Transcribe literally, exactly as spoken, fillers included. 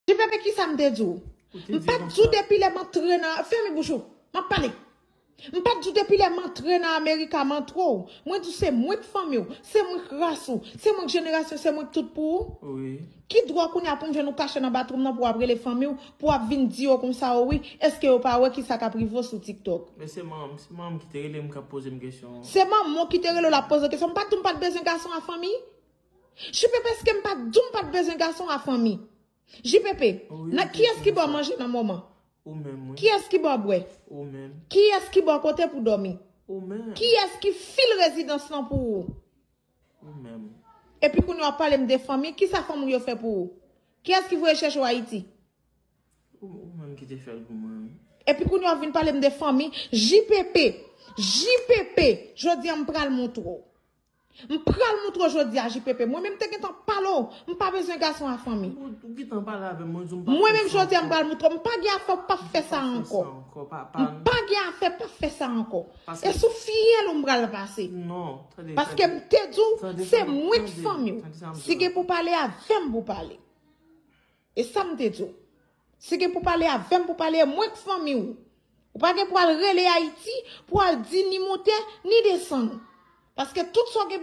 Jipepe, kisa m te di w? M pa t di w depi lè m antre nan, fèmen bouch ou. M ap pale. M pa t di w depi lè m antre nan Amerika m antre w. Mwen di w se mwen k fanmi w, se mwen k ras ou, se mwen k jenerasyon, se mwen k tout pou ou. Ki dwa kounye a pou m jwenn ou kache nan bathroom nan pou w ap rele fanmi w, pou w ap vin di yo konsa o wi, èske yo pa wè kisa k ap rive w sou TikTok? Men se manman, se manman ki te rele m k ap poze m kesyon. Se manman w ki te rele w l ap poze w kesyon. M pa t di w m pa t bezwen gason a fanmi? Jipepe, èske m pa t di w m pa t bezwen gason a fanmi? Jipepe, nan kiyès ki ba w manje nan moman? Ou menm, wi. Kiyès ki ba w bwè? Ou menm. Kiyès ki ba w kote pou dòmi? Ou menm. Kiyès ki fil rezidans lan pou ou? Ou menm. Epi kounye a w ap pale m de fanmi, kisa fanmi w yo fè pou ou? Kiyès ki voye chèche w Ayiti? Ou, ou menm ki te fè l pou mwen, wi. Epi kounye a w ap vin pale m de fanmi, Jipepe, Jipepe, jodi a m pral montre w. M pral montre w jodi a, Jipepe. Mwen menm te gentan pale w, m pa bezwen gason a fanmi. Ou, ou gentan pale avè m, mwen di w m pa... Mwen menm jodi a m pral montre w, m pa gen afè w p ap fè sa ankò. M pa gen afè p ap fè sa ankò. E sou fyèl ou m pral pase. Non, tande, paske m te di w, se mwen k fanmi w. Si gen pou pale avè m pou pale. E sa m te di w. Si gen pou pale avè m pou pale, e mwen k fanmi w. Ou pa gen pou al rele Ayiti, pou al di ni monte, ni desann. Paske tout sa w gen